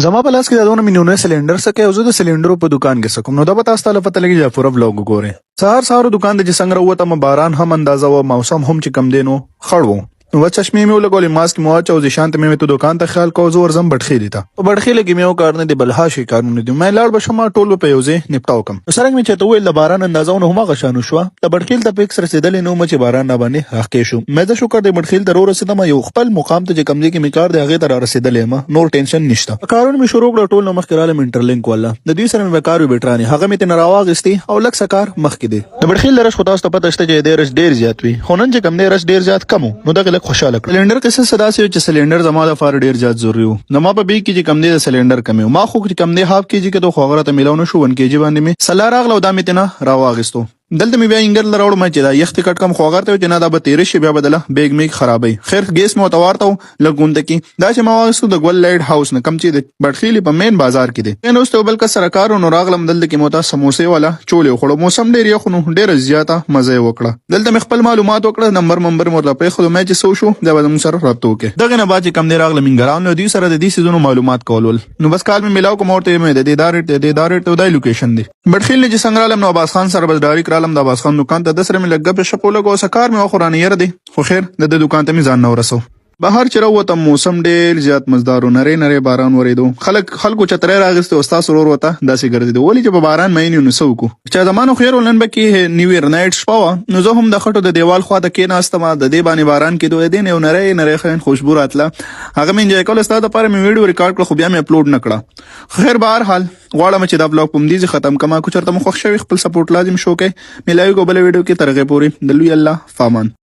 زما په لاس کې دا دونه مینونه سلندر څه کوي او زه د سلندرو په دکان کې څه کوم؟ نو دا به تاسو ته پته لګي چې پوره ولاګ وګورئ. سهار سهار دکان ته چې څنګه راووتم، باران هم اندازه و، موسم هم چې کم دی نو خړ و. نو بس چشمې مې ولګولې، ماسک مې واچو، ذیشان ته مې ته دکان ته خیال کوو، زه ورځم بټخېلې ته. په بټخېلې کې مې یو کار نه دی، بلها شي کارونه دي. مې لاړ به شم، ټول به په یو ځای نپټاو کم. نو څرنګه مې چې ته وویل د باران اندازه نو هماغه شان وشوه. د بټخېل ته په ایکس رسېدلی نه وم چې باران راباندې راښکې شو. مې زه شکر دی بټخېل ته ورسېدم، یو خپل مقام ته چې کوم ځای کې مې کار دی هغې ته را رسېدلی یم، نور ټینشن نشته. کارونه مې شروع کړه. ټول نو مخکې رالم انټرلینک والا، د دوی سره مې به کار وي، بیټرانې هغه مې ترې راواغېستې او لږ څه کار مخکې دی. د بټخېل د رش خو تاسو ته پته شته چې د رش ډېر زیات وي، خو نن چې کوم دی رش ډېر زیات کم و، نو دغه لږ خوشاله کړ. سلندر قصه څه داسې و چې سلندر زما لپاره ډېر زیات ضروري و. زما په بیګ کې چې کوم دی د سلندر کمی و. ما خو چې کوم دی هاف کیجي کېدو، خو هغه راته میلاو نه شو. 1 کیجي باندې مې سلا راغله او دا مې ترې نه راواغېستو. دلته مې بیا انګر له راوړم چې دا یخ ته کټ کم، خو هغه ته چې نه، دا به تیر شي، بیا بدله بیګ میګ خرابوي. خیر، ګیس مې ورته ورته لږ غونډه کې دا چې ما واغېستو د ګل لایټ هاوس نه کم چې د بټخېلې په مین بازار کې دی. نو وروسته بل کس سره کار و، نو راغلم دلته کې مې ورته سموسې والا چولې وخوړو. موسم ډېر یخ و، نو ډېره زیاته مزه یې وکړه. دلته مې خپل معلومات وکړه، نمبر ممبر مې ورته پرېښودو، مې چې څه وشو بیا به زموږ سره رابطه وکړي. دغې نه بعد چې کم دی راغلم انګران، نو دوی سره د دې څیزونو معلومات کول ول. نو بس کال مې میلاو کوم، ورته مې د دې دا ریټ دی، د دې دا ریټ دی، دا لوکیشن دی. بټخېل نه چې څنګه رالم نو عباس خان سره بس ډایرک رالم د عباس خان دکان ته. د سره مې لږ ګپ شپ ولګو، څه کار مې وخو رانه یره دی، خو خیر د ده دکان ته مې ځان نه ورسو. بهر چې راووتم موسم ډېر زیات مزدار و، نری نری باران ورېدو. خلکو چترۍ راغستې او ستاسو ورور ورته داسې ګرځېدو، ولې چې په باران مین یو نو څه وکړو؟ چې زما نو خیر و، نن به کې نیو ایئر نایټ شپه وه، نو زه هم د خټو د دیوال خوا ته کېناستم. د دې باندې باران کېدو، د دې نه یو نری نری خین خوشبو راتله، هغه مې انجوای کول. ستا دپاره مې ویډیو ریکارډ کړه، خو بیا مې اپلوډ نه کړه. خیر، بهر حال غواړم چې دا بلاګ په همدې ځای ختم کړم. که چېرته مو خوښ شوی، خپل سپورټ لازم شو کړئ. میلاویږو بله ویډیو کې، تر هغې پورې د لوی الله فامان.